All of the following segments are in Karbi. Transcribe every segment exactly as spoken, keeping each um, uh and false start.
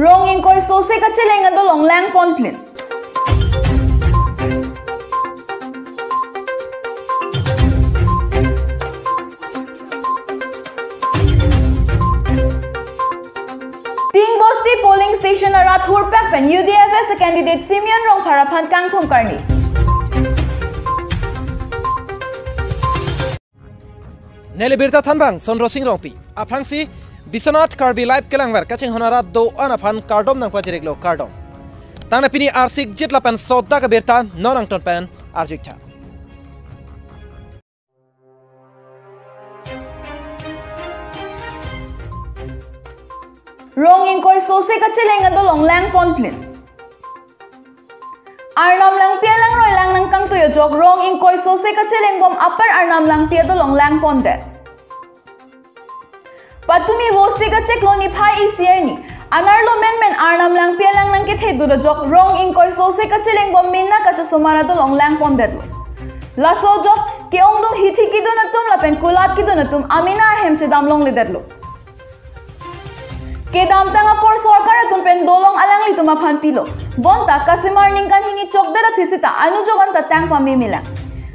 Rong ingkoi sose kacheleng adolong langpon plin. Tingbosti polling station arat hurpak pen U D F S candidate Simeon Rongphar aphan kangthum karni. Neli birta thanbang Sondro Sing Rongpi. Aphrangsi Biswanath Karbi Live kelangver kachinghon arat do-an aphan kardom nangpajiriklo, kardom. Tangte pini arsik jit lapen sodak abirta non angton pen arjuiktha. Rong ingkoi sose kacheleng adolong langpon plin. Arnam Langpi alangroi lang nangkangtui ajok rong ingkoi sose kachelengbom apar Arnam Langpi adolong langpondet. Patumi vosti kacheklo niphai isi arni, anerlo menmen Arnam Langpi alang nangkethedun ajok rong ingkoi sose kachelengbom mena kachosomar adolong langpondetlo. Laso ajok ke-ongdung hithi kidun atum lapen kulat kidun atum amena ahem chedam longledetlo. Kedamtang apor sorkar atum pen dolong alanglitum aphan pilo. Bonta kasemar ningkan hini chokdet aphi seta anujok anta tang pamemelang.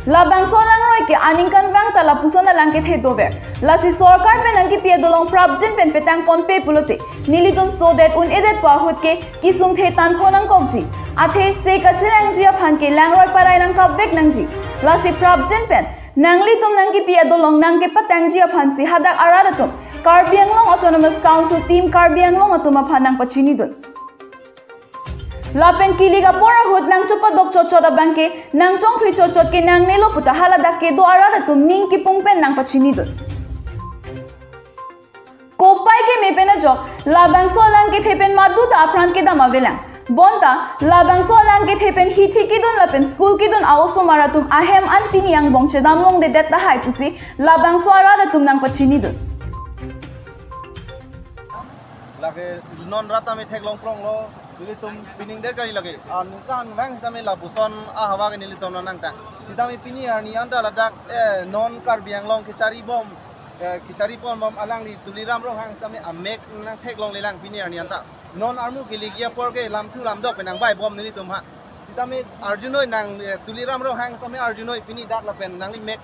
Labangso alangroi ke aningkanvang ta lapuson alang kethe dover. Lasi sorkar pen nangkepi adolong prapjin pen petangponpe pulote nelitum sodet un-edet pu ahut ke kesung the tangtho nangkokji. Athe se kachelangji aphan ke langroi parai nangkapvek nangji. Lasi prapjin pen nanglitum nangkepi adolong nangkepatangji aphansi hadak arat atum Karbi Anglong Autonomous Council Team Karbi Anglong atum aphan nangpachinidun. Lapen kilik apor ahut nangchopadok chotchot abangke nangchongthui chotchot ke nangnelo puta haladak kedo arat atum ning kipung pen nangpachinidun. Kopai keme pen ajok labangso alang kethe pen madu ta apran kedam avelang. Bonta labangso alang kethe pen hithi kidun lapen school kidun a-osomar atum ahem an pini angbong chedam longledet tahai pusi labangso arat atum nangpachinidun. Lake non rat tame theklong pronglo, nelitum pining det kali lake. Aningkanvang sitame lapuson ahavar ke nelitum nangtang. Sitame pini arni anta ladak, eh, non Karbi Anglong kecharibom, eh, kechariponbom alangli Tuliram Ronghang sitame amek nangtheklonglelang pini arni anta. Non armu keligi apor ke lamthu lamdok pen nangvaibom nelitum ha. Sitame arjunoi nang, eh, Tuliram Ronghang sitame arjunoi pini dak lapen nangli mek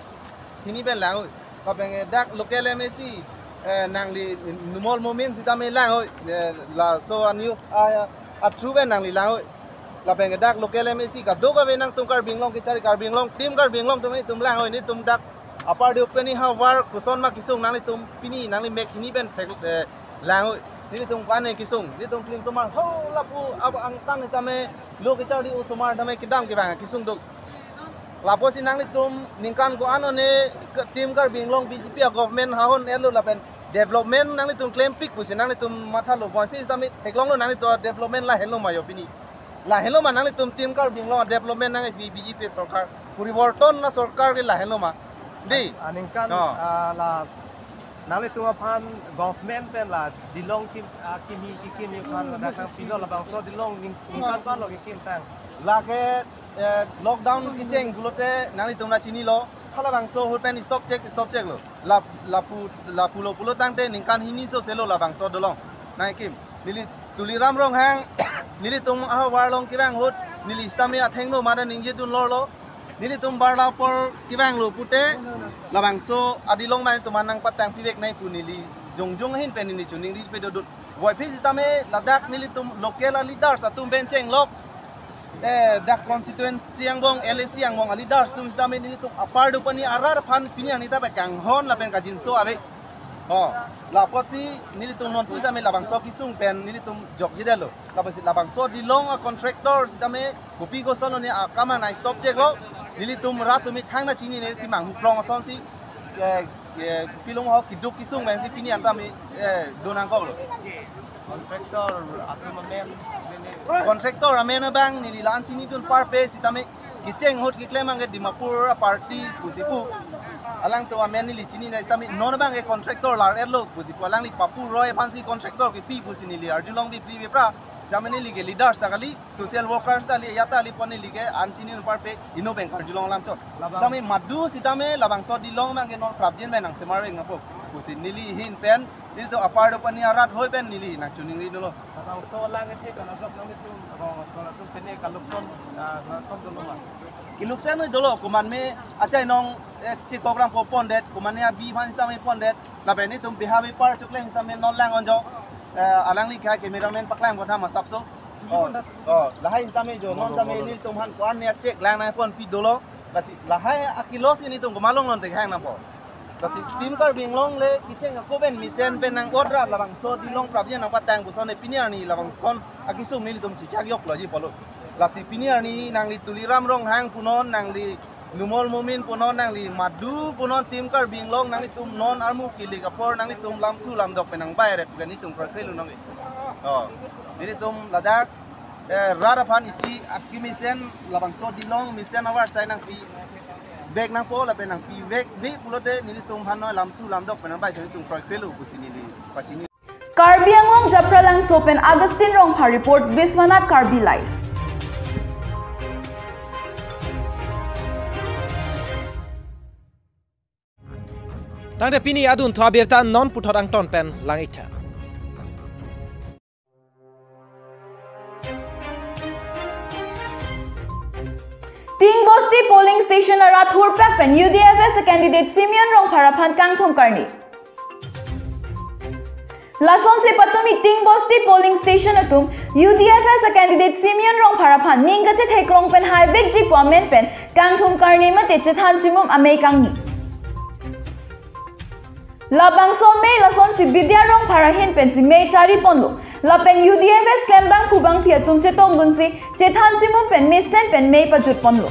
hini pen lang-oi. Lapen, eh, dak local M A C, eh, nangli Numal Momin sitame lang-oi. Eh, laso a-news a, a-through pen nangli lang-oi. Lapen, eh, dak local M A C kadokave nangtum Karbi Anglong kechari Karbi Anglong, Team Karbi Anglong atum nelitum lang-oi. Nelitum dak apar de upeni havar koson ma kesung nanglitum pini nangli mek hini pen thek, eh, lang-oi. Nelitum kane kesung, nelitum klem osomar ho lapu ab angtan sitame lo kecharli osomar tame kedam kevang kesung do. Lapusi nanglitum ningkan ko-an one ke Team Karbi Anglong B J P a-government hahon elo lapen development nanglitum klempik pusi nanglitum mathalo, bonphi sitame theklonglo nanglitum development lahenlo ma jo pini. Lahenlo ma nanglitum Team Karbi Anglong development nang B J P sorkar, poriborton na sorkar ke lahenlo ma. Dei. Aningkan, oh, ah, la nanglitum aphan government pen la dilong kim, ah, kimi kimi aphan la dakang pilo labangso dilong ning, ningkan pan lo kekim tang. Lake, eh, lockdown kecheng pulote nanglitum la chinilo. Halabangso ahut pen stop chek, stop chek lo. La, lapu, lapulo pulo tangte ningkan hini sose lo labangso dolong. Nangkim, neli Tuliram Ronghang, nelitum ahavar along kevang ahut, neli sitame athengno mada ningjedun lorlo. Nelitum barla apor kevanglo pute, labangso adilong mai tuman nangpatangpivek nai pu neli jongjong ahin pen neli choningri pedodun. Voiphit sitame ladak nelitum local a-leaders atum pen chenglok, eh, dak constituency angbong, L A C angbong a-leaders atum sitame nelitum apar dopani arat aphan pini arni ta bai kanghon lapen kajinso ave. Oh, lapotsi nelitum nonpu sitame labangso kesung pen nelitum jokjedetlo. Lapotsi labangso dilong a-contractor sitame kopi koson lo ne akam an stop cheklo. Nelitum rat tumi thangta chinine si manghuklong asonsi, eh, eh, pilong ho keduk kesung pensi pini anta mi, eh, do nangkoklo. Contractor atum amen, amen. Contractor amen abang neli la-an chinidun parpe sitame kecheng ahut keklem abangke Dimapur a-party pusi pu. Alangtum amen neli chinine sitame non abang ke contractor lar-etlo pusi pu alangli Papu Roy aphansi contractor kepi pusi neli arjulong bipri bipra. Sitame neli ke leaders ta kali, social workers ta kali, ya ta kali pon neli ke an chini parpe ino pen karjulong alam chot. Labang. Sitame madu sitame labangso Dilong abang ke non prapjin pen nangsemar vek nangpo pusi neli ahin pen, nelitum apar do pani arat hoi pen neli nangchoningri dolo. Labangso alang ke thek kana sok nangtum, abang, abang atum pene kalukson, ah, kalukson dolo ma. Kalukson dolo, komatme achai nong, eh, chikok rang po pondet, komatne abi aphan sitame pondet, lapen nelitum beha bepar chukleng sitame non lang onjo, eh, alangli ke cameraman paklang kotha masapso. Oh, oh, lahai sitame jo, non sitame nelitum aphan ko-an ne achek lang nangponpi dolo, lasi lahai akilo si nelitum komat along non thekhang nangpo. Lasi Team Karbi Anglong le kecheng ako pen mesen pen nang-ot ra labangso Dilong prapjin nangpatang puson ne pini arni labangson akesung nelitum chichak yoklo ji pulo. Lasi pini arni nangli Tuliram Ronghang punon, nangli Numal Momin punon, nangli madu punon, Team Karbi Anglong nanglitum non armu kilik apor nanglitum lamthu lamdok pen nangbai rep ke nelitum kroikre lonang ke. Oh, nelitum ladak, eh, rat aphan isi akemesen labangso Dilong mesen avarsai nangpi vek nangpo lapen nangpi vek ve pulote nelitum aphan noi lamthu lamdok pen nangbai nelitum kroikrelo pusi neli pachini. Karbi Anglong Japralangso pen Augustine Rongphar report, Biswanath Karbi Live. Tangte pini adunthu abirta non puthot angton pen lang-iktha. Tingbosti polling station arat thurpak pen U D F S candidate Simeon Rongphar aphan kangthum karni. Lasonsi patumi Tingbosti polling station atum U D F S candidate Simeon Rongphar aphan ning kachetheklong pen haivekji pu amen pen kangthum karni mate chethan chimum amei kangni. Labangso amei lasonsi Bidya Rongphar ahin pensi mei chari ponlo. Lapen U D F S klembangphu bangphi atum chetongdunsi chethan chimum pen mesen pen mei pajut ponlo.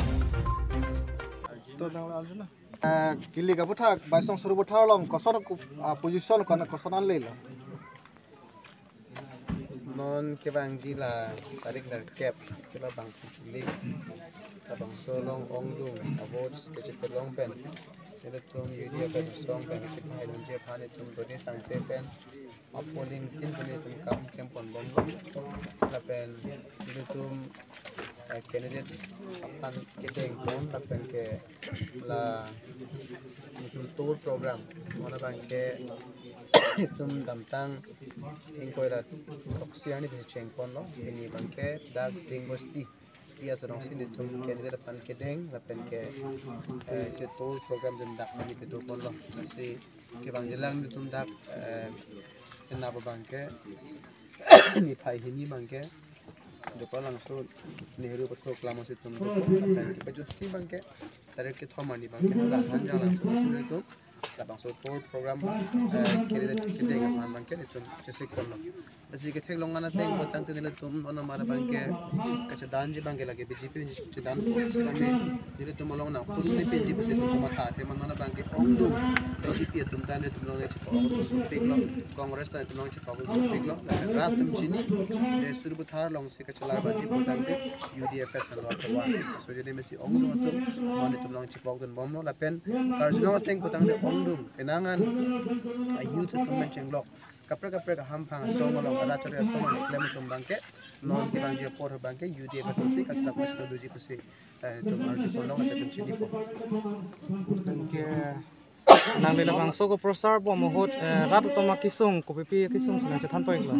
Eh, kilik aputhak, Baisong Sarupathar along koson ku, ah, position ko-an koson an lelo. Non kevangji la tarik nerkep, chela bang kilik, labangso along ongdung, avotes kachepelong pen nelitum U D F S asong pen kachepai dunji aphan nelitum dodi sangse pen, ah, polling tin pen nelitum kam klem ponbomlo. Lapen nelitum, eh, candidate aphan kedeng pon lapen ke la nelitum tour program, non abang ke nelitum damtang ingkoi ra throksi arni pen cheng ponlo. Pini abang ke dak Tingbosti pi asonsi nelitum candidate aphan kedeng lapen ke, eh, isi tour program pen dak neli kedo ponlo. Lasi kevangji lang nelitum dak, eh, ena abang ke niphai hini abang ke Japralangso Nehru Pathu aklam si nelitum do, lapen kepajutsi abang ke tarik kethom arni abang ke hala Hanjanglangso si nelitum labangso tour program, eh, candidate kedeng aphan abang ke nelitum chesik ponlo. Lasi ketheklong an ateng pu tangte nelitum non amar abang ke kachedanji abang ke lake B J P chedan pu sitame nelitum along nangpudun ni penji pusi nelitum matha athema non abang ke ongdung B J P atum ta nelitum along chepok atum dopiklo, Congress ta nelitum along chepok atum dopiklo. Rat atum chini, eh, Sarupathar alongsi kachelar vanji pu tangte U D F S alo atovar. So jadi mesi ongdung atum non nelitum along chepok dunbomlo lapen karjulong ateng pu tangte ongdung kenangan a-youth atum pen chenglok kaprek kaprek ahamphang asong along, arat chari asong along klem atum abang ke non kevangji apor abang ke U D F S si kachelap kachelap doji pusi, eh, nelitum arju ponlong, nelitum chini po. Anke nangli labangso ko-prosar bom ahut, eh, rat atum akesung, kopipi akesung si nangchethan pon-iklo?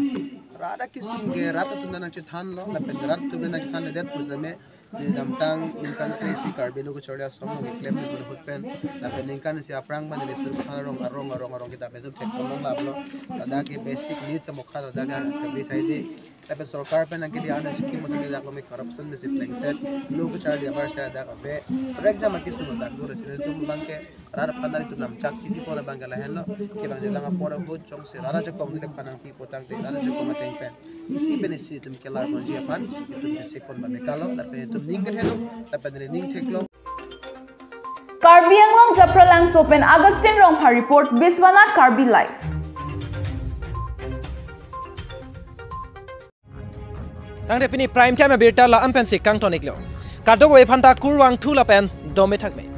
Rat akesung ke rat atum nangchethanlo, lapen rat atum nangchethanledet pusitame neli damtang ningkan kre-isi Karbi Lo Kacharli Asong along keklem ahut pen, lapen ningkan isi aphrang abang neli Sarupathar arong arong arong arong kedam atum thek ponlong laplo. Ladak ke basic needs amokha ladak ke basic ide. Lapen sorkar pen nangkele an scheme atum dak lo me corruption mesi plengset, lo kacharli avarsai dak ave. Prekjam akesung dak do, lasi nelitum abang ke rat aphan nelitum lam chak chipi pon abang ke lahenlo. Kevangji lang apor ahut jongsi rat ajakong neli aphan nangpi pu tangte rat ajakong ateng pen isi pen isi nelitum kelar ponji aphan nelitum chesik pon ba mekalo, lapen nelitum ning kethelo, lapen neli ning theklong. Karbi Anglong Japralangso pen Augustine Rongphar report, Biswanath Karbi Live. Tangte pini prime time abirta la-an pensi kangton-iklo. Kadokave aphanta kurvangthu lapen dome thakme.